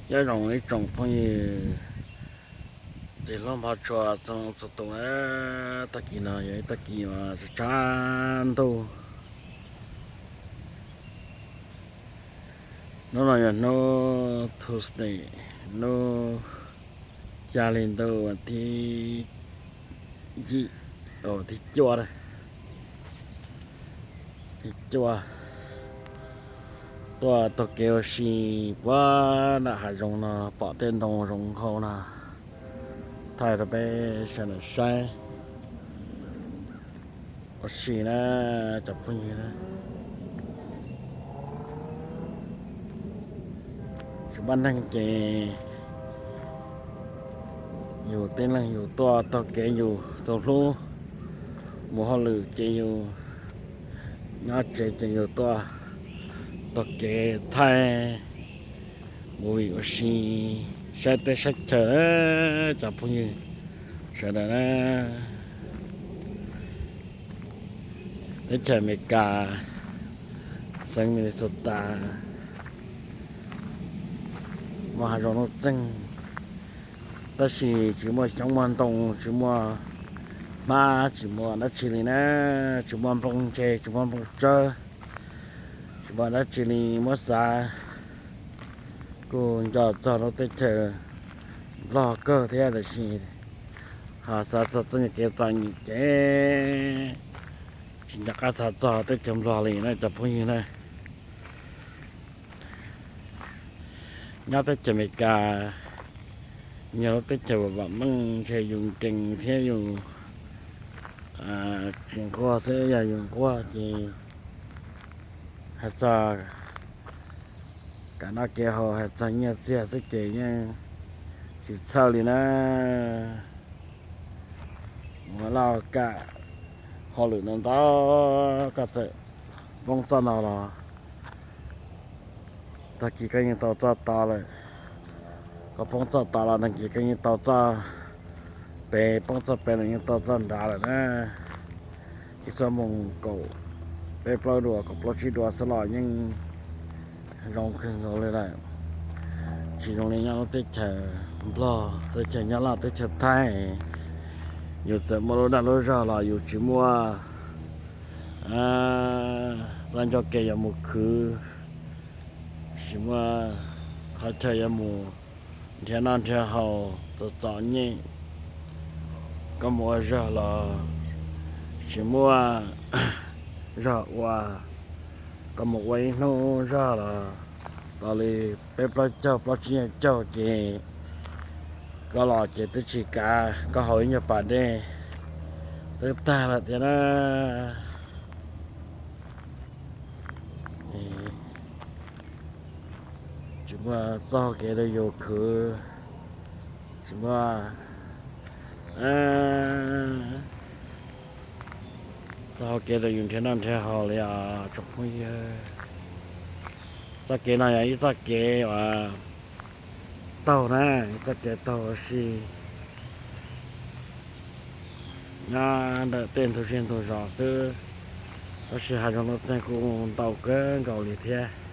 Nyob zoo ib tsoom phooj ywg txiv hlob npog tshua txhua leej txhua tus na. Tag kis no yog ib tag kis uas tshav tshav ntuj. Hnub no yog hnub Tuesday, hnub ca li ntuj thib yim, thib cuaj, thib cuaj. Tuaj taug kev ua si puag nram hav zoov no pom tej ntoo zoov hau no, thaij rau peb sawv daws saib ua si na cov phooj ywg na. Tsis muaj neeg ces yus tib leeg yus tuaj taug kev yus tau hlub, mus hauj lwm ces yus nyob tsev ces yus tuaj taug kev thaij movie ua si, saib teb saib chaw na cov phooj ywg sawv daws na. Teb chaws Amelikas, xeev Minnesota, muaj hav zoov nuj txeeg, tab sis tsis muaj xyoob muaj ntoo, tsis muaj hmab, tsis muaj dab tsi li na, tsis muaj nplooj ntseg, tsis muaj nplooj tsawb, tsis muaj dab tsi li. Muab xav kuj nco txog lub teb chaws Nplog kawg thiab, tab sis ho xav txog txoj kev txom nyem ces tsis nco qab xav txog teb chaws Nplog li na cov phooj ywg na. Nyob teb chaws Amelikas yog lub teb chaws uas vam meej, ntshe yus nkees thiab yus tsis nquag xwb, yog yus nquag ces hais txog kev noj kev haus, hais txog nyiaj txiag xwb ces yeej tsis txhawj li na. Ua laj kam hauj lwm no ntau, koj txawm poob txoj no los tag kis koj yeej tau txoj tod lawm. Koj poob txoj tod los tag kis koj yeej tau txoj pem, poob txoj pem los yeej tau txoj nrad lawm na. Ib xuab moos kaum peb plaub dua, kaum plaub tsib dua xwb los yeej zoo kawg nkaus li lawm. Tsis zoo li nyob lub teb chaws Nplog, teb chaws Nyab Laj, teb chaws Thaib, yus txawm muaj lub dag lub zog los yus tsis muaj txoj ncauj ke yuav mus khwv, tsis muaj qhov chaw yuav mus nrhiav noj nrhiav haus txom txom nyem. Koj mus ua zog los tsis muaj zog ua, koj mus ua ib hnub zog los tau li peb plaub caug plaub tsib nyuag caug ces koj los ces twb tsis kav koj haus ib nyuag pas dej twb tag lawm thiab na. Tsis muaj txoj hau kev rau yus khwv, tsis muaj txoj hau kev rau yus nrhiav noj nrhiav haus li os tsoom phooj ywg. Txoj kev no yog ib txoj kev uas taug na, ib txoj kev taug ua si nyob ntawm tej ntug zej ntug zos xwb, tab sis hav zoov nuj txeeg kuj ntau kawg nkaus li thiab.